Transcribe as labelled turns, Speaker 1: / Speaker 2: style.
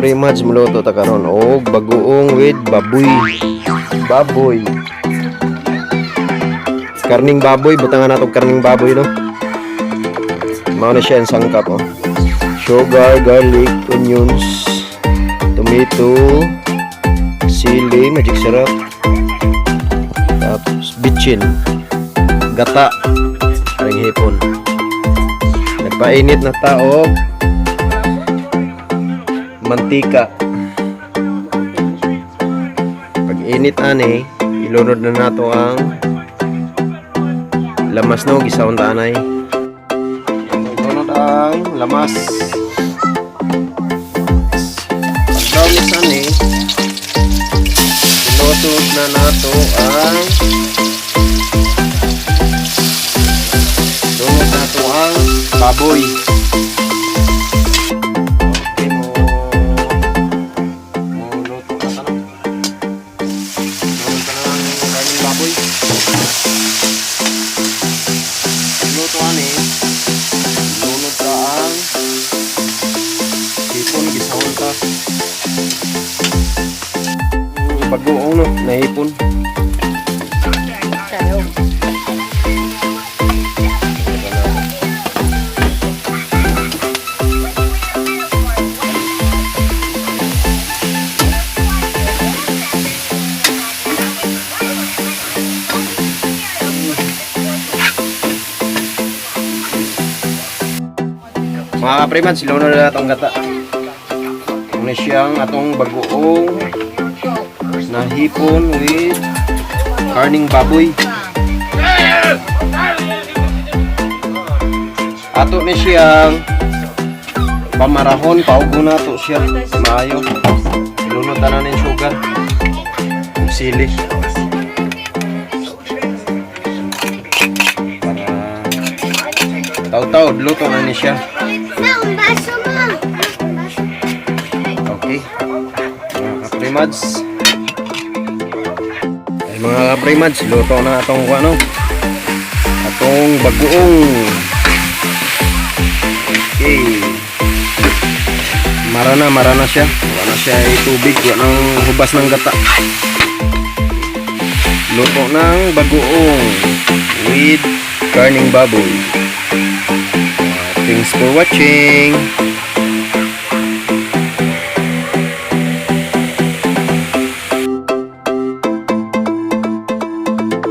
Speaker 1: Kaprimads, muluto ta karon og bagoong with baboy. Baboy. Karning baboy, butangan nato og karning baboy, no. Mao na siya ang sangkap, oh. Sugar, garlic, onions, tomato, sili, Magic sarap. Tapos bitchin, gata, aring hipon. Nagpainit na ta og mantika. Pag init ani, ilunod na nato ang lamas, no, gisahon ta anay. Ilunod ang lamas. Pag brownish ani, ilunod na nato ang baboy. Okay, mo luto na ta, no? Lunod ka na ng karning baboy. Pagluto ani, lunod ka ang hipon, gisahon ta. Bagoong, no, na hipon.
Speaker 2: Tayo.
Speaker 1: Mga kapriman, silunod na atong gata. Muna siyang atong bagoong na hipon with karning baboy. Ato ni siyang pamarahon, paugo na to siya. Maayo. Ilunod na natin sugar. Ug sili. Para taw-taw, luto na ni siya.
Speaker 2: Ma, ang baso mo. Baso.
Speaker 1: Okay. Mga kaprimads. Ay, mga kaprimads, luto na atong ano. Atong bagoong. Okay. Marana siya. Wala na siya ay tubig, wala nang hubas ng gata. Luto ng bagoong with karning baboy. Thanks for watching.